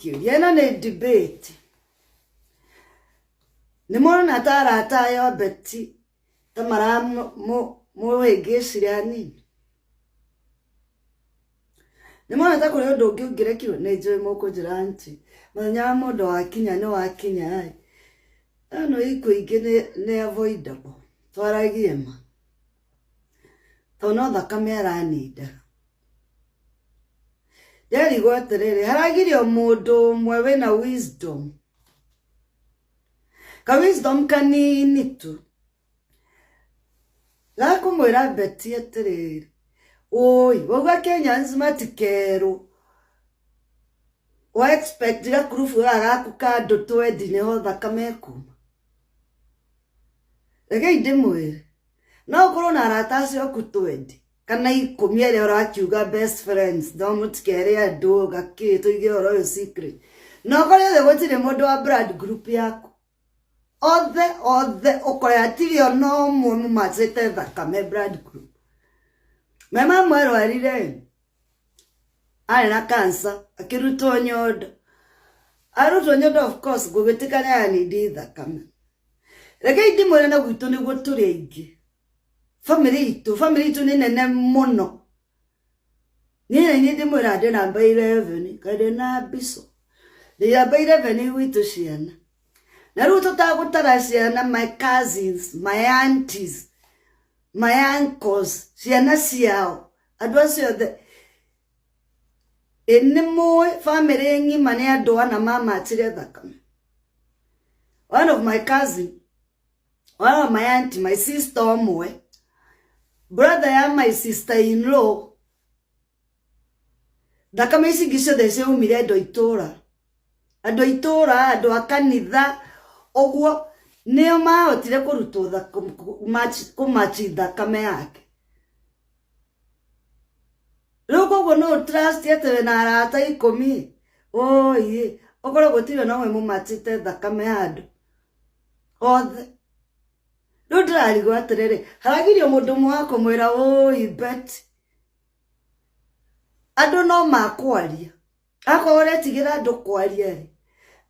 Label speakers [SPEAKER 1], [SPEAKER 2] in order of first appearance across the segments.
[SPEAKER 1] kĩũria. Ĩno nĩ debate. Nĩ mũrona ta arata aya a Betty ta maramũhĩngĩcire hanini? Nĩ mũrona ta kũrĩ ũndũ ũngĩ ũngĩrekirwo? Nĩ njũĩ mũkũnjĩra aunty, mũthenya wa mũndũ wakinya nĩ wakinya ĩ. No ikuũ ingĩ nĩ avoidable, twaragie ma. Tondũ no thakame araninda. Nderigwo atĩrĩrĩ, haragirio mũndũ ũmwe wĩna wisdom, ka wisdom kanini tu, gakũmwĩra Betty atĩrĩrĩ, ũi, wauga Kenyans matikerwo, wa expect gakurubu gaka gaku ka andũ twendi nĩho thakame ĩkuma. Rekei ndĩmwĩre, no ũkorwo na arata acio aku twendi, kana ikũmi arĩa ũrakiuga best friends no mũtikere andũ gakĩ tũige ũhoro ũyũ secret na ũkore othe gũtirĩ mũndũ wa blood group yaku othe othe ũkore hatirĩ ona ũmwe mumacĩte thakame blood group me mamwe arwarire arĩ na cancer akĩrutwo nyondo arutwo nyondo of course gũgĩtuĩka nĩ aranindi thakame rekei ndĩmwĩre na gwitũ nĩguo tũrĩ aingĩ Famĩlĩ itũ, famĩlĩ itũ nĩ nene mũno. Niĩ na niĩ ndĩmwĩra ndĩ namba 11, kaĩ ndĩ na mbico. Ndĩ namba 11 gwitũ ciana. Na rĩu tũtagũtara ciana my cousins, my aunties, my uncles, ciana ciao, andũ acio othe. Ĩ nĩ mũĩ famĩlĩ ng'ima nĩ andũ ana mamachire thakame. One of my cousin one of my auntie, my sister ũmwe, brother ya my sister in law, thakame ici ingĩ ciothe ciaumire andũ a itũũra, andũ a itũũra, andũ a kanitha, ũguo nĩo mahotire kũrutwo kũmachi thakame yake. Rĩu koguo no trust atĩ wĩna arata ikũmi, ũi, ũkorwo gũtirĩ ona ũmwe mũmachĩte thakame handũ. Othe. Rĩu ndĩrarigwo atĩrĩrĩ, haragirio mũndũ ũmwe wa kũmwĩra ũi Betty. Andũ no makwaria. Akorwo ũretigĩra andũ kwaria rĩ,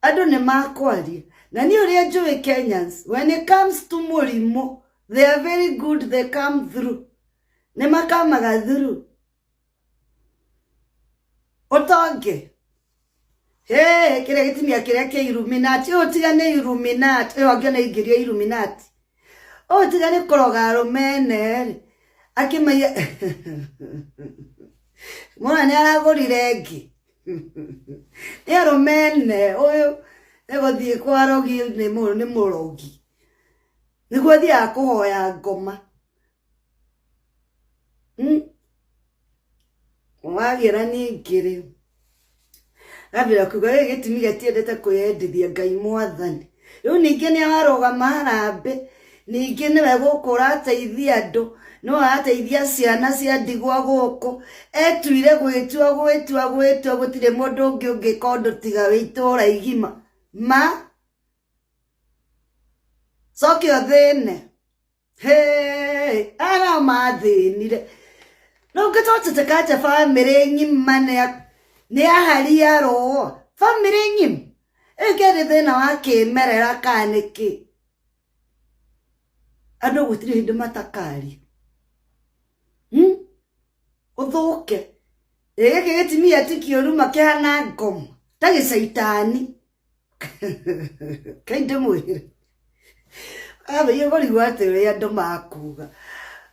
[SPEAKER 1] andũ nĩ makwaria. Na niĩ ũrĩa njũĩ Kenyans, when it comes to mũrimũ, they are very good, they come through. Nĩ makamaga through. Ũtonge. Hey, kĩrĩa gĩtumia kĩrĩa kĩa Illuminati, ũyũ tiga nĩ Illuminati, ũyũ angĩona aingĩrio Illuminati. Ũyũ tiga nĩ kũroga arũme ene rĩ, akĩmaiya mwana nĩ aragũrire ĩngĩ. Nĩ arũme ene, ũyũ nĩ gũthiĩ kwa arogi nĩ mũrogi. Nĩguo athiaga kũhoya ngoma. Wagĩra ningĩ rĩ, gambĩrĩria kuga gĩkĩ gĩtumi gĩtiendete kwĩyendithia Ngai mwathani. Rĩu ningĩ nĩ ararũgama harambĩ, ningĩ nĩwe gũkũ ũrateithia andũ, nĩwe ũrateithia ciana cia ndigwa gũkũ, etuire gwĩtua gwĩtua gwĩtua gũtirĩ mũndũ ũngĩ ũngĩka ũndũ tiga wĩ itũra igima. Ma! Coke ũthĩne. Hey, aya mathĩnire rĩu ngĩtotete kanja bamĩrĩ ng'ima nĩ ahariarwo bamĩrĩ ng'ima ĩyo kĩarĩ thĩna wa kĩmerera kana nĩkĩ andũ gũtirĩ hĩndĩ matakaria hmm? Ũthũke ĩ gĩkĩ gĩtimia ti kĩũru makĩhana ngoma ta gĩcaitani Kai ndĩmwĩre ambĩrĩria kũrigwo atĩ ũrĩa andũ makuga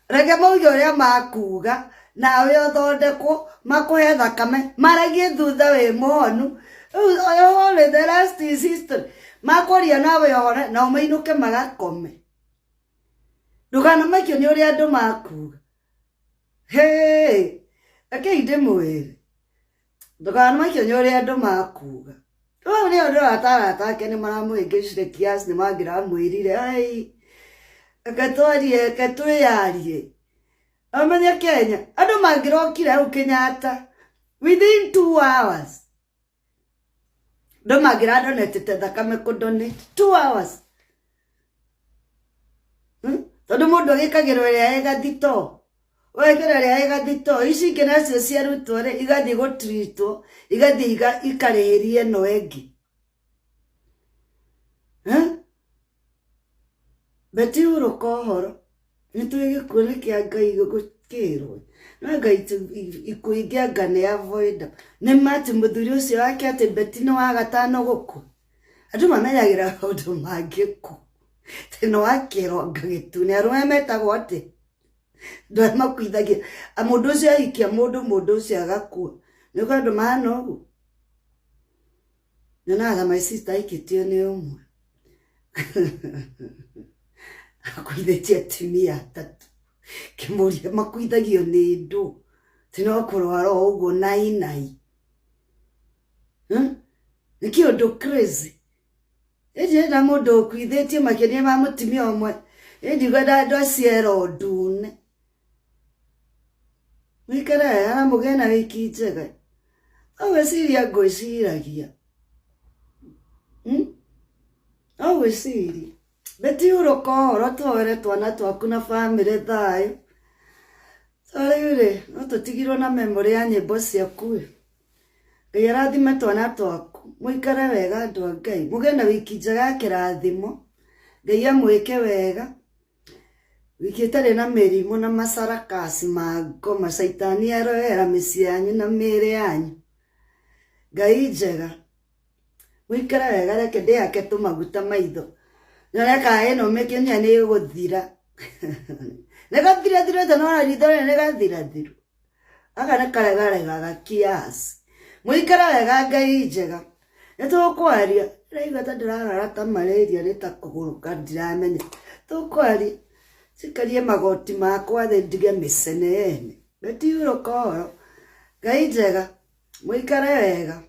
[SPEAKER 1] reke mauge ũrĩa makuga nawe ũthondekwo makũhe thakame maragie thutha wĩ mũhonu rĩu the rest is history makwaria nawe ũhore nao mainũke magakome ndũkanamakio nĩ ũrĩa andũ makuga hĩ rekei ndĩmwĩre ndũkanamakio nĩ ũrĩa andũ makuga rĩu nĩ ũndũ arata ake nĩ maramũhĩngĩcire kiasi nĩ mangĩramwĩrire ai reke twarie reke twĩyarie ũmenye Kenya andũ mangĩrokire hau Kenyatta within 2 hours andũ mangĩradonetete thakame kũ donate 2 hours. Tondũ mũndũ agĩkagĩrwo ĩrĩa ĩ gathito. Ũgekĩra ĩrĩa ĩ gathitoo. Ici ingĩ nacio ciarutwo rĩ, igathiĩ gũtritwo, igathiĩ ikarĩhĩria ĩno ĩngĩ. Beti hurũka ũhoro, nĩ tũĩ gĩkuũ nĩ kĩa Ngai gũkĩrwo. No Ngai ikuũ ingĩ anga nĩ avoidable. Nĩ ma atĩ mũthuri ũcio wake atĩ Beti nĩ wa gatano gũkua? Andũ mamenyagĩra maũndũ mangĩ kũ? Atĩ nĩ wa kĩronga gĩtune. Arũme metagwo atĩa? Andũ arĩa makuithagia. Mũndũ ũcio ahikia mũndũ, mũndũ ũcio agakua. Nĩ ũkũĩ andũ mahana ũguo? Nyonaga ta my sister aikĩtio nĩ ũmwe. Akuithĩtie atumia atatũ. Ngĩmũria makuithagio nĩ ndũ? Ti no kũrwara o ũguo nai nai. Nĩ kĩũndũ crazy. Ĩndĩ na mũndũ ũkuithĩtie makĩria ma mũtumia ũmwe. Ĩ ndikwenda andũ acio ero ndune. Mũikare wega na mũgĩe na wiki njega. No gwĩciria ngwĩciragia. No gwĩciria. Beti hurũka ũhoro twoere twana twaku na bamĩrĩ thayũ. To rĩu rĩ, no tũtigirwo na memory ya nyĩmbo ciaku ĩ. Ngai arathime twana twaku. Mũikare wega andũ a Ngai. Mũgĩe na wiki njega ya kĩrathimo. Ngai amwĩke wega. Wiki ĩtarĩ na mĩrimũ na macarakasi ma ngoma. Caitani aroera mĩciĩ yanyu na mĩĩrĩ yanyu. Ngai njega. Mũikare wega reke ndĩhake tũmaguta maitho. Nyone kana ĩno mĩkĩnyua nĩ ĩgũthira. Nĩ gathirathirĩte no na ritho rĩrĩ nĩ gathirathiru. Gaka nĩ karegaregaga kiasi. Mũikare wega Ngai njega. Nĩ tũkwaria. Ndĩraigua ta ndĩrarwara ta malaria nĩ ta kũgũrũka ndiramenya. Tũkwaria. Njikarie magoti makwa thĩ ndige mĩcene yene. Beti hurũka ũhoro. Ngai njega. Mũikare wega.